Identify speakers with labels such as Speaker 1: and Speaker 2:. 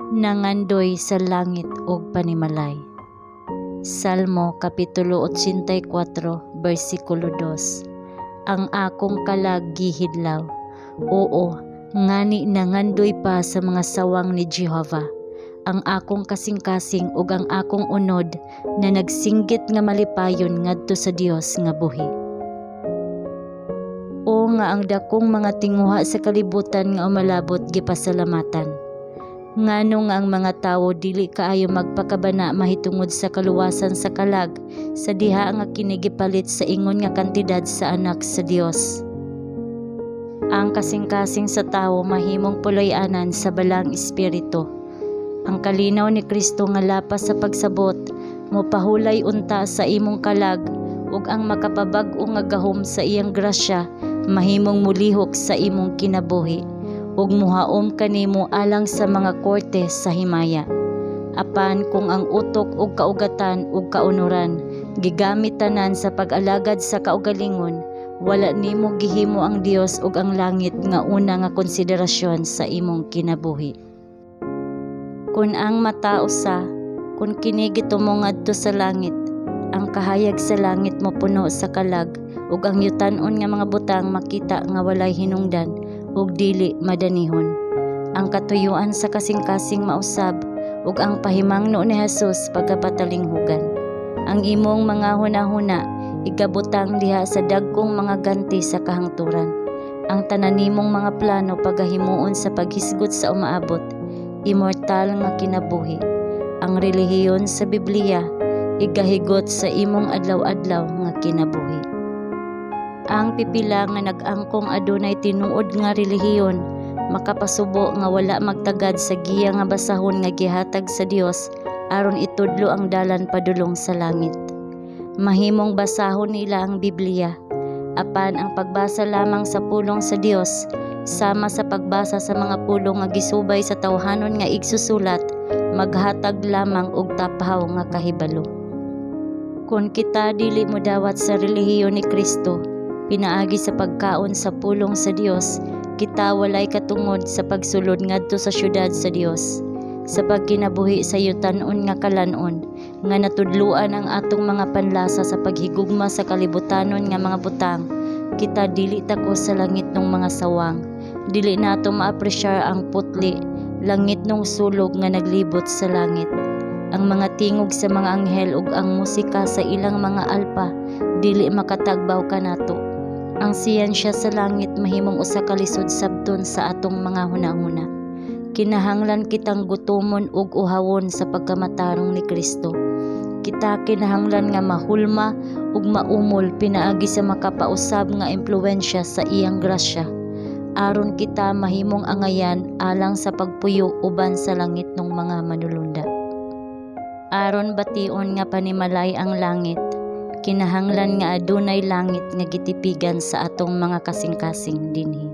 Speaker 1: Nangandoy sa langit og panimalay. Salmo Kapitulo 84, versikulo 2. Ang akong kalag gihidlaw. Oo, ngani nangandoy pa sa mga sawang ni Jehova. Ang akong kasing-kasing ug ang akong unod na nagsinggit nga malipayon ngadto sa Dios nga buhi. O nga ang dakong mga tinguha sa kalibutan nga umalabot gipasalamatan. Ngano nga ang mga tawo dili kaayo magpakabana mahitungod sa kaluwasan sa kalag sa diha nga kini gipalit sa ingon nga kantidad sa anak sa Dios? Ang kasing-kasing sa tawo mahimong puloy-anan sa Balaang Espiritu. Ang kalinaw ni Kristo nga lapas sa pagsabot mopahulay unta sa imong kalag, ug ang makapabag-o nga gahom sa iyang grasya mahimong mulihok sa imong kinabuhi ug muhaom kanimo alang sa mga korte sa himaya. Apan kung ang utok ug kaugatan ug kaunoran gigamit tanan sa pag-alagad sa kaugalingon, wala nimo gihimo ang Dios ug ang langit nga una nga konsiderasyon sa imong kinabuhi. Kun ang mata usa, kun kini gitumo ngadto sa langit, ang kahayag sa langit mopuno sa kalag ug ang yutan-on nga mga butang makita nga walay hinungdan ug dili madanihon. Ang katuyuan sa kasing-kasing mausab ug ang pahimangno ni Jesus pagapatalinghugan. Ang imong mga hunahuna igabutang diha sa dagkong mga ganti sa kahangturan. Ang tanan nimong mga plano pagahimuon sa paghisgot sa umaabot, immortal nga kinabuhi. Ang relihiyon sa Biblia igahigot sa imong adlaw-adlaw nga kinabuhi. Ang pipila nga nag-angkong adunay tinuod nga relihiyon makapasubo nga wala magtagad sa giya nga basahon nga gihatag sa Dios aron itudlo ang dalan padulong sa langit. Mahimong basahon nila ang Biblia, apan ang pagbasa lamang sa pulong sa Dios sama sa pagbasa sa mga pulong nga gisubay sa tawhanon nga igsusulat maghatag lamang og taphaw nga kahibalo. Kon kita dili modawat sa relihiyon ni Kristo pinaagi sa pagkaon sa pulong sa Dios, kita walay katungod sa pagsulod ngadto sa syudad sa Dios. Sa pagkinabuhi sa yutan-on nga kalan-on nga natudloan ang atong mga panlasa sa paghigugma sa kalibutanon nga mga butang, kita dili takos sa langitnong mga sawang. Dili nato maapresyar ang putli, langitnong sulog nga naglibot sa langit. Ang mga tingog sa mga anghel ug ang musika sa ilang mga alpa dili makatagbaw kanato. Ang siyensya sa langit mahimong usa ka lisod sabton sa atong mga hunahuna. Kinahanglan kitang gutomon ug uhawon sa pagkamatarong ni Kristo. Kita kinahanglan nga mahulma ug maumol pinaagi sa makapausab nga impluwensya sa iyang grasya aron kita mahimong angayan alang sa pagpuyo uban sa langitnong mga manulunda. Aron bation nga panimalay ang langit, kinahanglan nga adunay langit nga gitipigan sa atong mga kasing-kasing dinhi.